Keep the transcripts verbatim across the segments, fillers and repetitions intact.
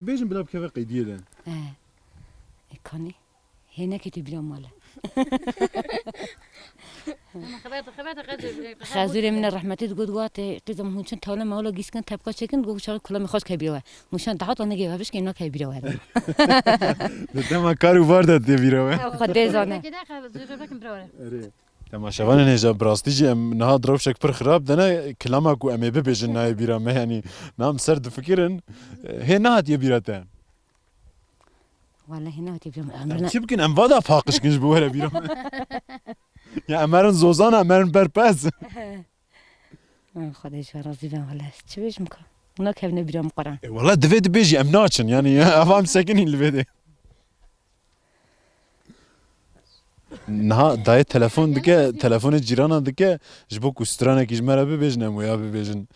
Bêjin bila bikeve qeydiyê de. E, e, kanî. Hê neketî bîra male. Xezûrê min e rehmetî digot, wa tê qîzem hûn çin tawle mawla gîskin tepka çekin, got çaxê kulamê xweş ke bîra we. Hûn şan dahat wa negê we bişkên nake bîra we. Di dema kar û bar de tê bîra we. Xwedê zane. Erê. Temaşevanên hêja, bi rastî jî em niha di rewşek pir xirab de ne, kilama ku em ê bibêjin nayê bîra me, yanî niha em ser difikirin, hê nehatiye bîra te. Wallahî nehatiye bîra me. Em çi bikin? Em vada paqij kin ji bo were bîra me. Ya em herin zozana, em herin berpez. Xwedê ji we razî be wele. Çi bêjim ka? Nakevne bîra min qura. E, wele divê dibêjî em naçin. Yanî ev em sekinîn li vê de. Niha dayê telefon dike, telefonê cîrana dike, ji bo ku stranekî ji me re bibêjin, em wêya bibêjin.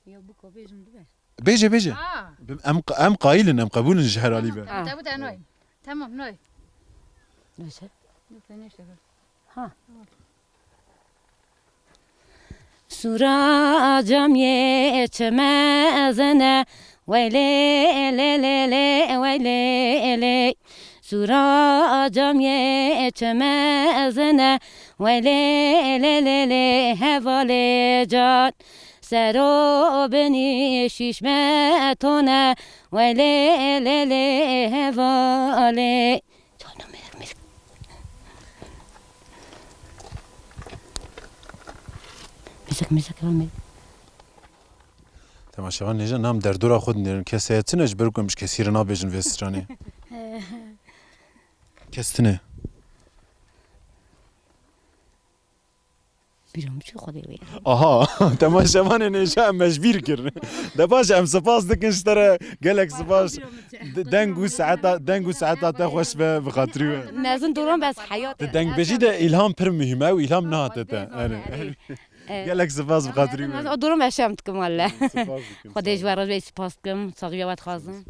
Ya biko bêjim dibe. Bêje, bêje. Aa. Em, em qayîl in, em qebûl in ji her alî be. Tamam, tamam, tamam, noy. Tamam, noy. Neyse. Yok, ben neyse. Ha. Sura camyê çi mezin e, weylê lê lê lê, weylê lê. Sura camyê çi mezin e, weylê lê lê lê, hevalê can. Sero binî şîş beton e, weylê lê lê, hevalê. Canım, müzik, müzik. Müzik, müzik, devam et. Temaşevan nêja nam derdora xwe dinêrin. Kesê ye tune ji ber ku em ji kesî re nabêjin vê stranê. Kes tune. Bîra min çû Xwedê wê. Aha, temaşevanê nêja em mecbîr kir. De baş em spas dikin ji te re, gelek spas. D-, deng û saeta, deng û saeta te xweş be, bi xatirî we. Mezin doran bes heyat. Di dengbêjî de îlham pir muhîm e û îlham nehate te. Erê. Evet. Gelek spas bi xatirî we. Mezin doran bes şem dikim wele. Spas dikim. Xwedê ji we re spas dikim. Saxiya we dixwazim.